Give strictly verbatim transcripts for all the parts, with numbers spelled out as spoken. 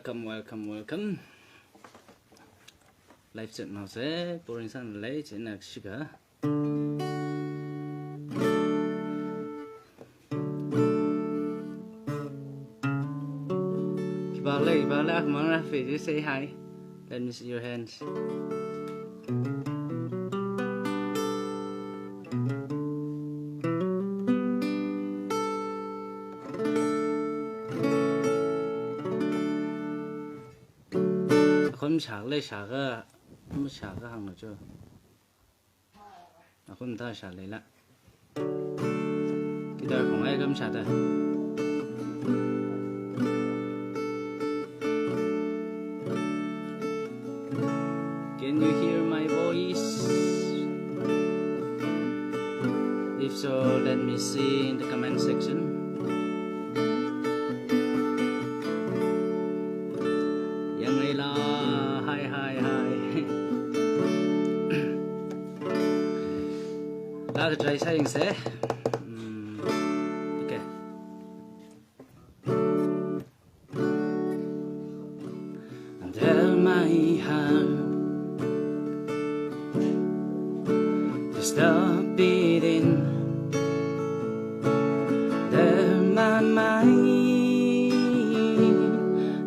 Welcome, welcome, welcome. Live chat mause, boring san lei, china shika. Khipā lei, khipā lei, akhamang rāfei, just say hi. Let me see your hands. Akhon shākha lei, shākha, mashākha hānglu cho. Akhon thā shā leila. Guitar khong ai kam shāda. Can you hear my voice? If so, let me see in the comment section. Yang Leila, hi, hi, hi. Laga try sāyangsa. Hmm, okay. Tell my heart to stop beating. Tell my mind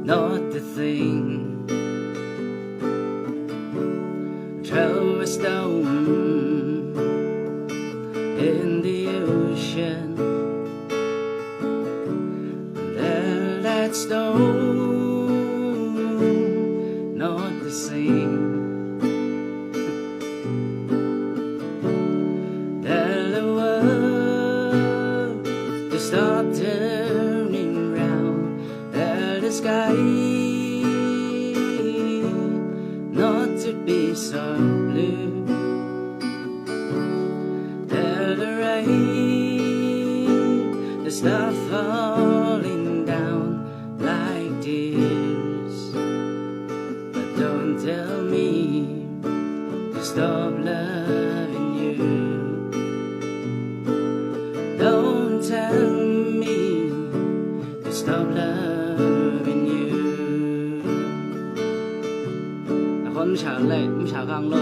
not to think. Throw a stone in the ocean. Tell that stone not to sink. Tell the world to stop turning round. Tell the sky not to be so blue. Tell the rain to stop falling down like tears. But don't tell me to stop loving you. Don't tell me to stop loving you. Akhon mashā lei, mashā kang lo.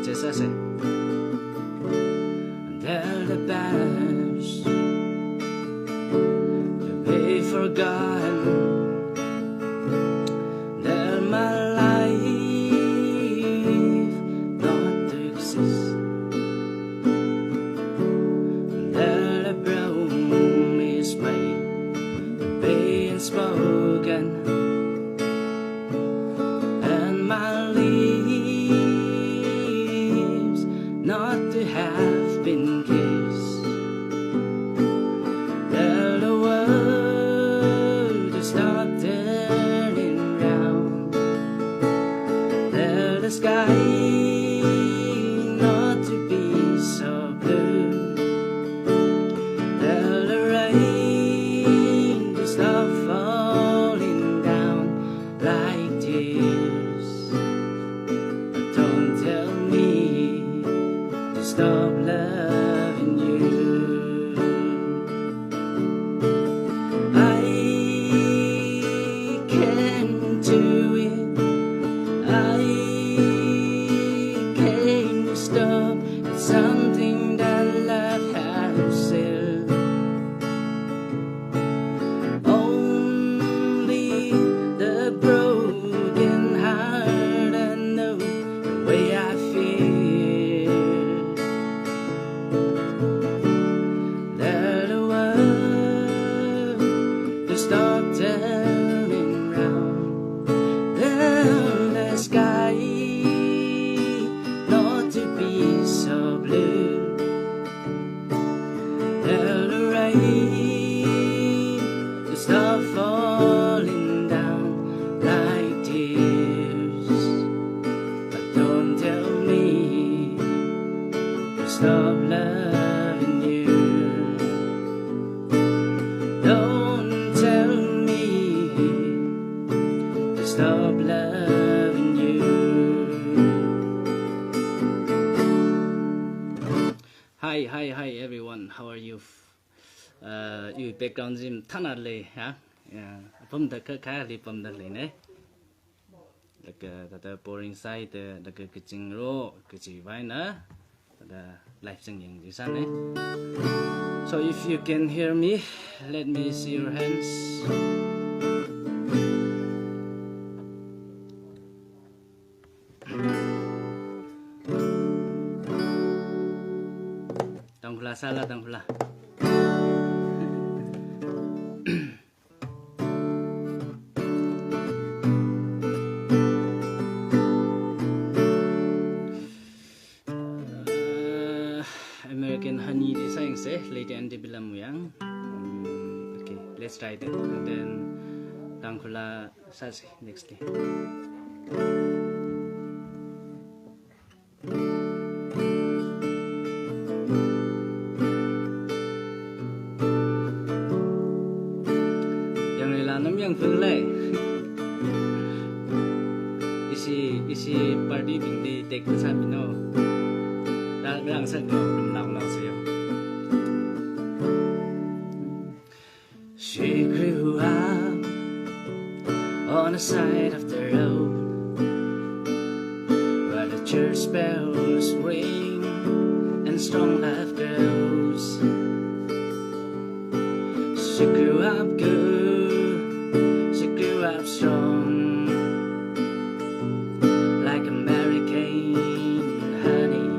Che sa se. Tell the past to be forgotten. Tell my life not to exist. Tell the promise made to be unspoken. And my lips not to have been kissed. Tell the world to stop turning round. Tell the sky not to be so blue. Tell the rain to stop falling down like tears. But don't tell me to stop loving you. I can do it. I can stop. It's something that love has said. Only the broken heart and know the way I feel. Tell the world to stop turning round. Tell the sky not to be so blue. Tell the rain to stop falling down like tears. But don't tell me to stop loving you. Don't tell me to stop loving you. Hi, hi, hi, everyone. How are you? Uh, iwui background chi mathāna lei, ha? Ya, apam da ka, kali apam da lei ne. Laga thāda boring sāhaida, laga kaching ro, kachi vaina, thāda live sāngyāng chi sāne. So if you can hear me, let me see your hands. Tangkhul sāla, Tangkhul. Uh, American Honey chi sāyangse, Lady Andy Bilam Muyang. Um, okay, let's try that. And then Tangkhul sāse, next day. Yanglila nam yangphung lei. Ishi, ishi party bingli tek sāmino. Rang, rang sāklo, lumlang lang sāyo. She grew up on the side of the road, where the church bells ring and strong love grows. She grew up good, she grew up strong, like American honey.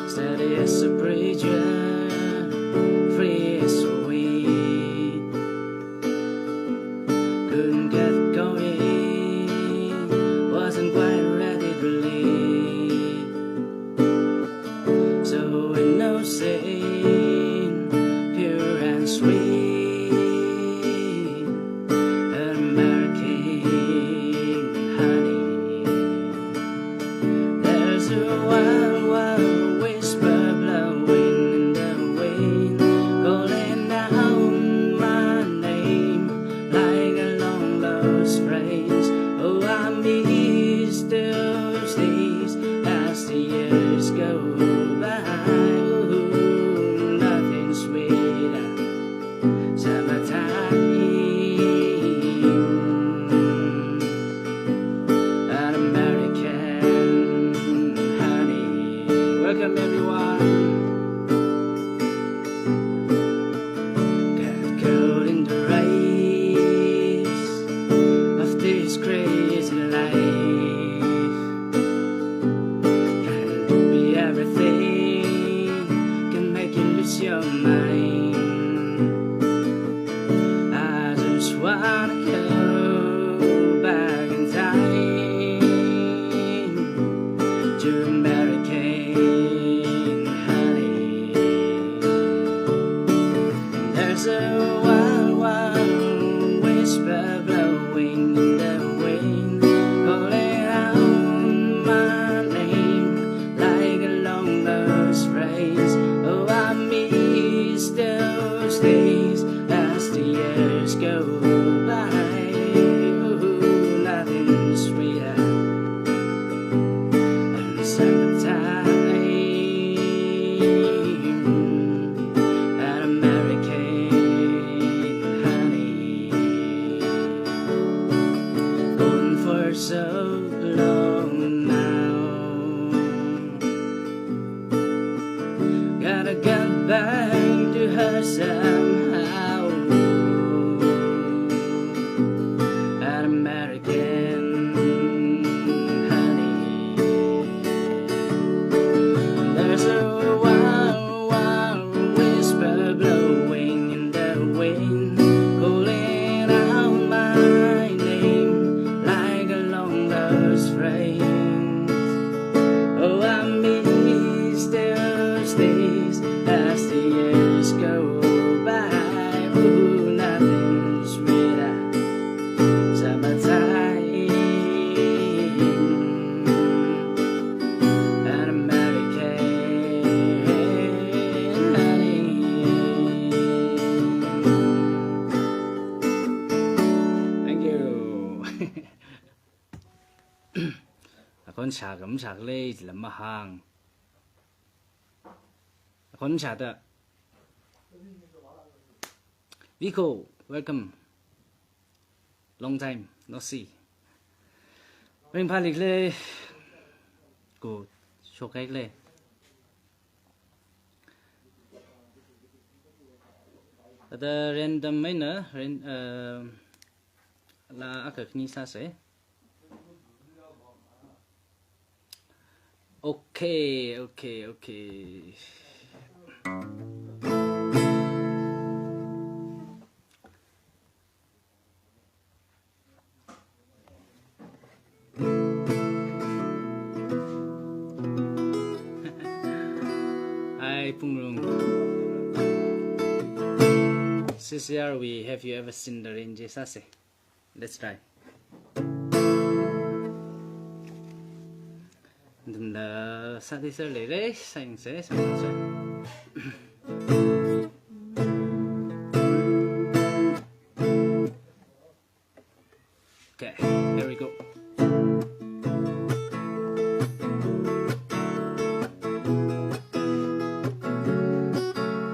Steady as a preacher, free as a wind. Couldn't get going, wasn't quite ready to leave. So innocent, pure and sweet, American honey. There's a wild, wild whisper blowing in the wind, calling out my name like a long lost phrase. Oh, I miss those days as the years go by. Ooh, nothing sweeter. Summertime, an American honey. Welcome, everyone. Got caught in the race of this crazy life. Can be everything, can make you lose your mind. I just wanna go back in time to American honey. There's a wild, wild whisper blowing in the wind, calling out my name like a long lost phrase. Oh, I miss those days as the years go by. Ooh, nothing sweeter than summertime, an American honey. Gone for so long now. Gotta get back to her somehow. An American honey. There's a wild, wild whisper blowing in the wind, calling out my name like a long lost phrase. Oh, I miss those days as the years go by. Ooh, nothing sweeter. Summertime, an American honey. Thank you. Akhon shākam shākle jila mahāng. Akhon shāda. Viko, welcome. Long time no see. Ringphālikhala, ku shokhaikhala. Ada random eina, ran-, uh, laa akha khani sāsa. Okay, okay, okay. Hi, Pungrung. C C R, we have you ever seen the rain? Ji sāsa. Let's try. Dum da sa di sa le re, sa yangsa, sa yangsa. Okay, here we go.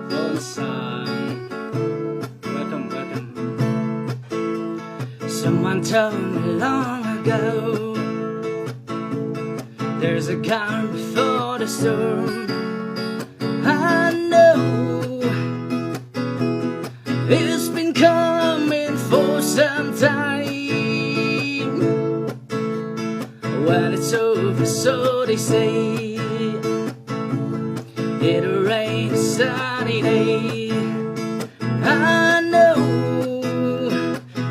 Bonsai. Welcome, welcome. Someone told me long ago, there's a calm before the storm. I know it's been coming for some time. When it's over, so they say, it'll rain a sunny day. I know,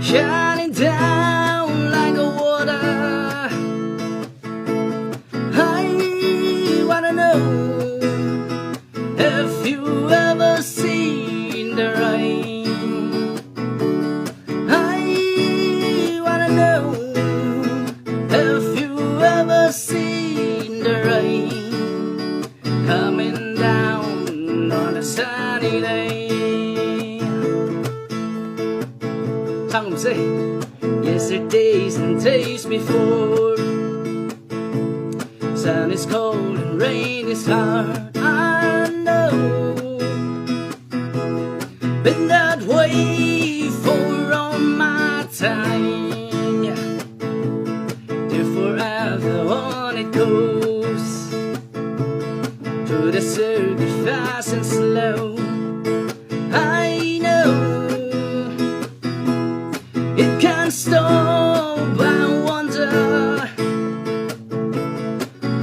shining down like a water. I wanna know if you ever seen the rain. I wanna know if you ever seen the rain coming down on a sunny day. Sangumsa. Yesterdays and days before, sun is cold and rain is hard. I know, been that way for all my time. Till forever on it goes, to the circuit fast and slow. I know it can't stop, I wonder.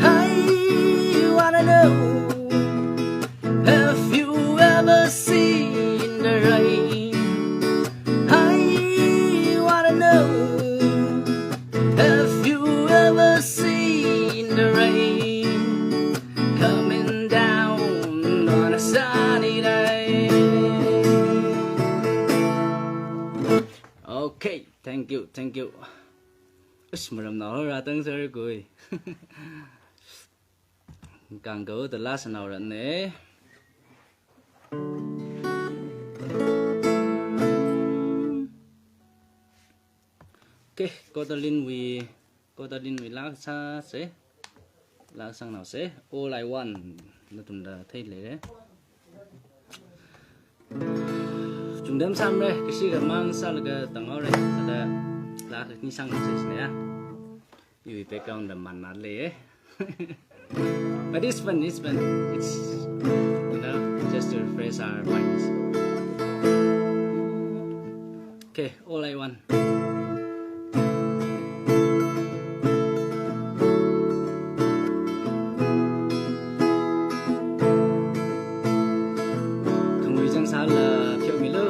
I wanna know if you ever seen the rain. I wanna know if you ever seen the rain coming down on a sunny day. Okay, thank you, thank you. Ush, maram nao ra tang sir kui. Kangko, the last now run ne. Okay, Kotalin we, Kotalin we laa sāsa, laa sangnaosa, All I Want, nathumna theilei re. Chungdam samre, kashi khamang sālaga tanghaore, thāda laa khani sangnaosa sine ya. Iwui background da manna lei. But it's fun, it's fun. It's, you know, just to refresh our minds. Okay, All I Want. Khangui chang sāla pheomilu.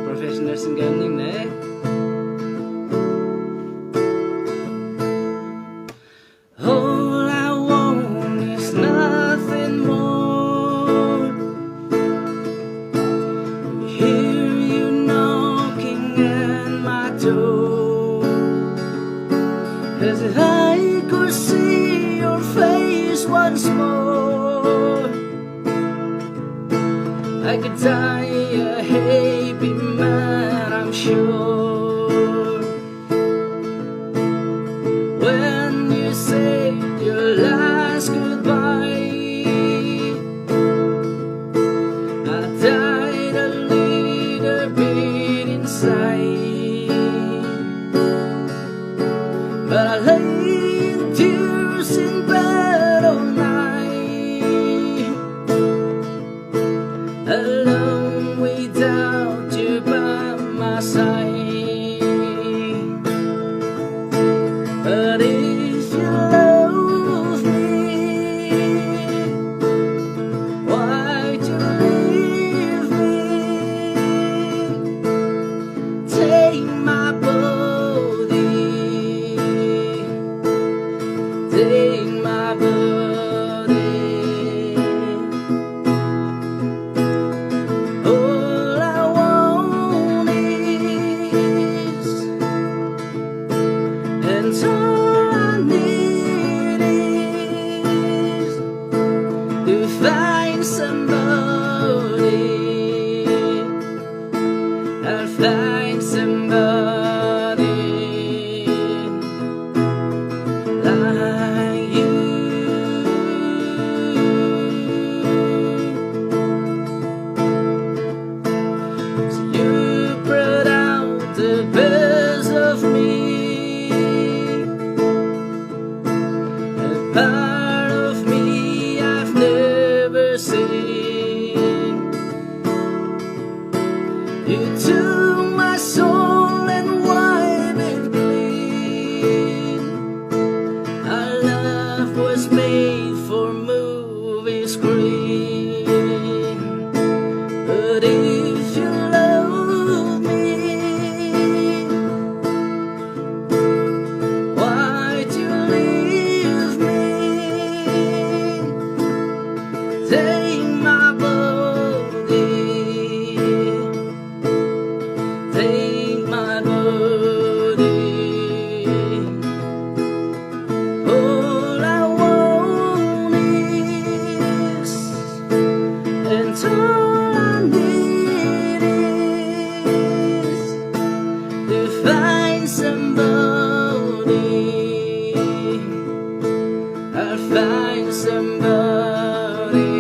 Professional singer maningna. All I want is nothing more. Hear you knocking at my door. If I could see your face once more, I could die a happy man, I'm sure. When you said your last goodbye, I died a little And all I need is to find somebody. I'll find somebody like you. So you brought out the best of me, a part of me I've never seen. You took my soul and wiped it clean. Our love was made for movie screen. But if you love me, why'd you leave me? Take my body, take my body. All I want is, and all I need is to find somebody. I'll find somebody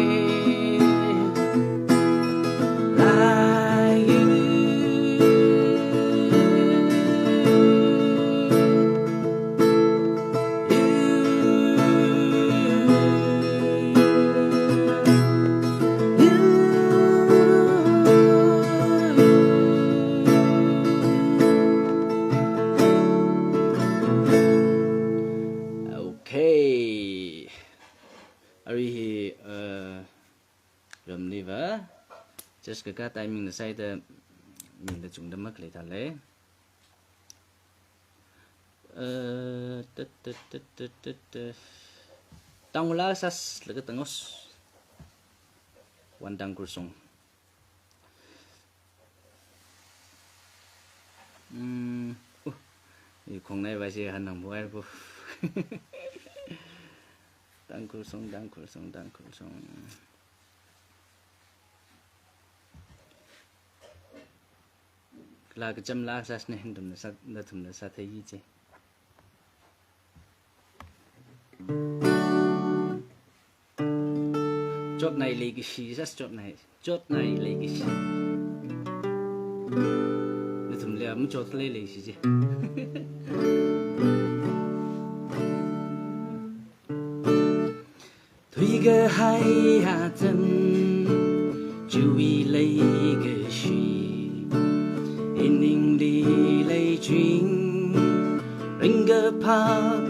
like you. Okay. Arui hi, uh, ramliva. Just kaka timing na saida, mingda chungda makhalei thālei. Eh, tut, tut, tut. Tangkhul laa sālaga tangos. One Tangkhul song. Hmm, uh, i khongnai vāsi hanang buai bu. Tangkhul song, Tangkhul song, Tangkhul song. Laa kacham laa sāsne, nathumna sā, nathumna sāthei ji. Chotnai leikashi, sas chotnai, chotnai leikashi. Nathumli machot leileishi ji. Thuikahai atam, chiwui leikashi, iningli leiching, ringkaphā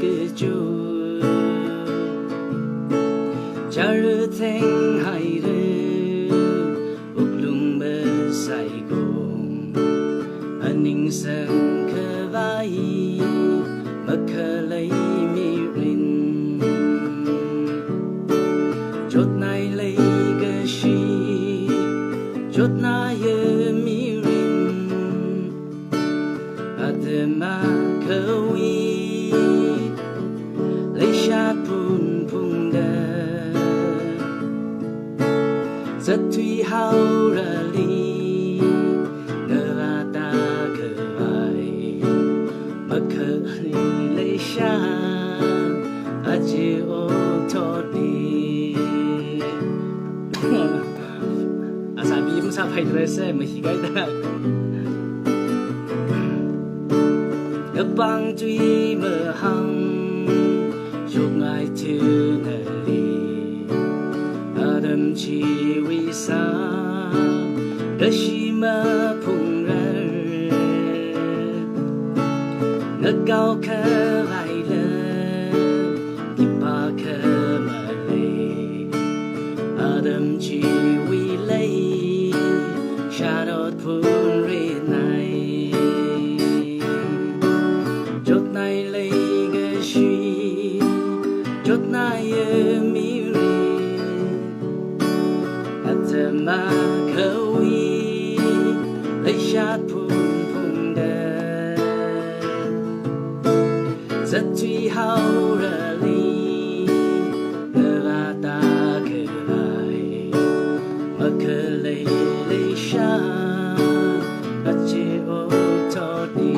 kachot. Chara thenghaira, wuklung masaikong, aning sangkhavai makhalei mirin. Chotnai leikashi, chotnaiya mirin, atam akhawui leishat phunphungda, zatthui haorali, na ata khavai makhalei leishat, aja okathuili. Asābi masāpai dress se, mahikaida. Napāng tui mahāng, shokngai thunali, atam chiwui sā, kashi maphungrar. Nakao khavaila, khipākha malei, atam chiwui leishat ot phunrinai. Chotnai leikashi, chotnaiya mirin, atam akhawui leishat phunphungda, Zathui haorali, navāda khavai, makhalei leisha, aja oktotli.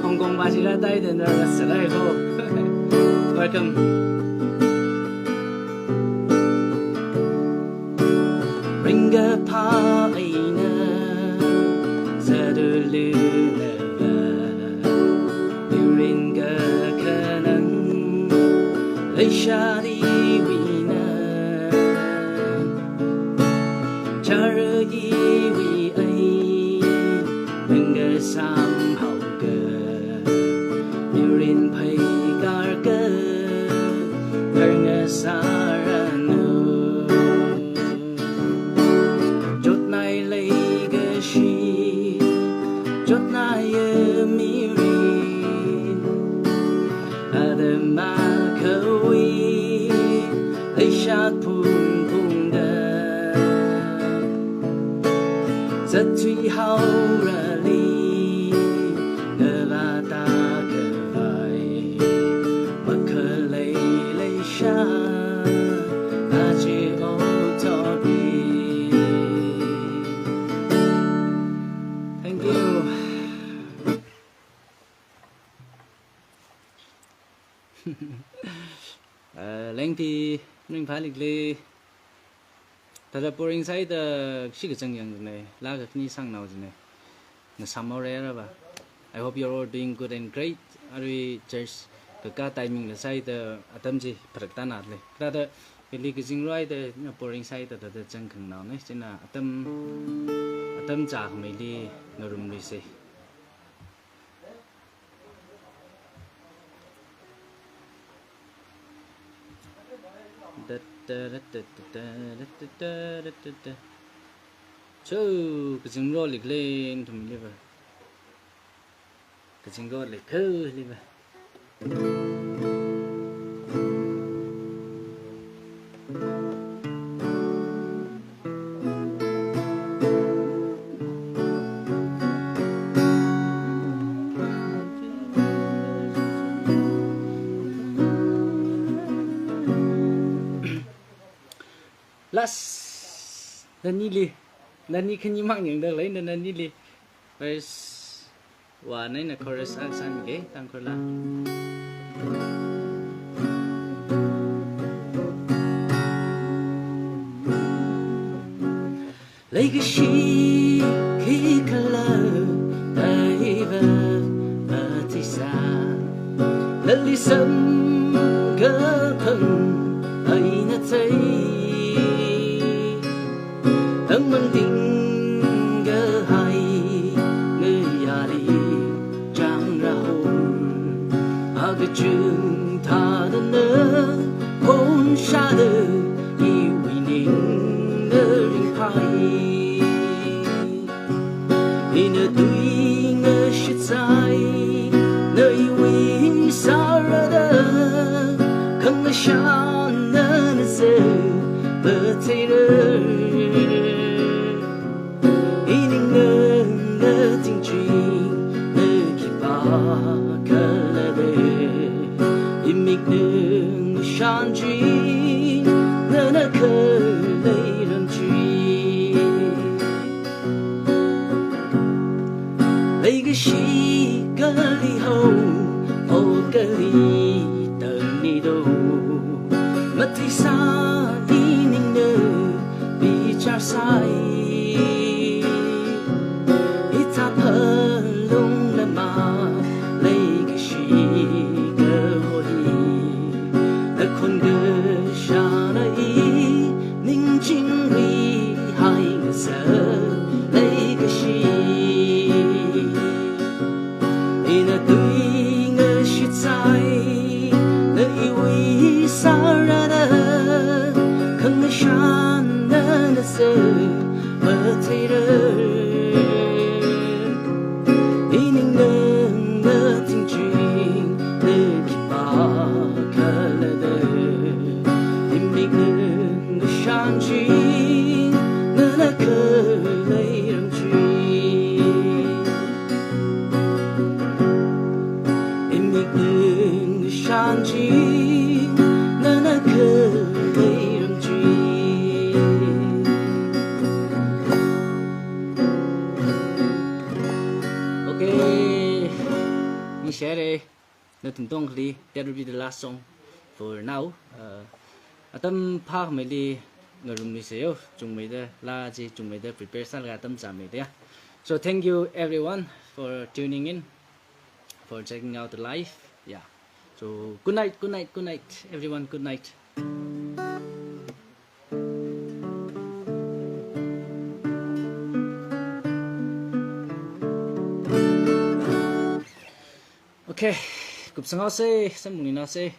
Hong Kong basi rātaida nara salai ho. Welcome. Ringkaphā eina zatda leinava, mirin kakhanang leishali wui eina, chara iwui eina ngasāmhaoga, mirin pheikārga, kar ngasāranu. Chotnai leikashi, chotnaiya mirin, atam akhawui leishat phungphungda, zathui haorali, navāda khavai, makhalei leisha, aja oktotli. Thank you. Uh, lengpi ringphālikhala. Thāda boring sāhaida shi kachang yangchina, laa kakhane sāngnao china. Ngasāmhaora raba. I hope you're all doing good and great. Arui church kakā timing la sāhaida atam chi pharaktānale. Thāda hili kazingrohaida na boring sāhaida thāda zangkhangnaona. China atam, atam chākhameili ngarumluisa. Cho, kazingrolikhala nathumliva. Kazingrolikhala liva. Last, nanili, nani khanimang yangda leina nanili. Verse one eina chorus akha sāmige, Tangkhul la. Leikashi khikhala daiva matheisā, nali samkaphang eina thei. Tangmangting kahai ngayāli chāngrahor, akachung thāda na phongshāda iwui ningna ringphai. Ina tui ngashitsai, na iwui sārada, khangashan nana sā matheira. Iningna nathingching na khipākhala da, imikna ngashanching nana khalei ramching. Leikashi kali hao, o kali tangni do. Matheisā iningna bichar sāi. Hithā phalung lama leikashi kahoi, nakhon kashana i ningchingri hai ngasa leikashi. Ina tui ngashitsai, na iwui sārada, khangashan nana sā matheira. Iningna nathingching na khipākhala da, imikna ngashanching nana khalei ramching. Chi, nana khalei ramchi. Okay. Ningshihaira. Nathum tongkhali, that will be the last song for now. Uh, atam phāmeili ngarumluisa yo, chungmeida, laa chi chungmeida prepare sālaga atam chāmeida ya. So thank you everyone for tuning in, for checking out the live. Yeah. So good night, good night, good night, everyone. Good night. Okay, kupsang haosa, samphangluisa.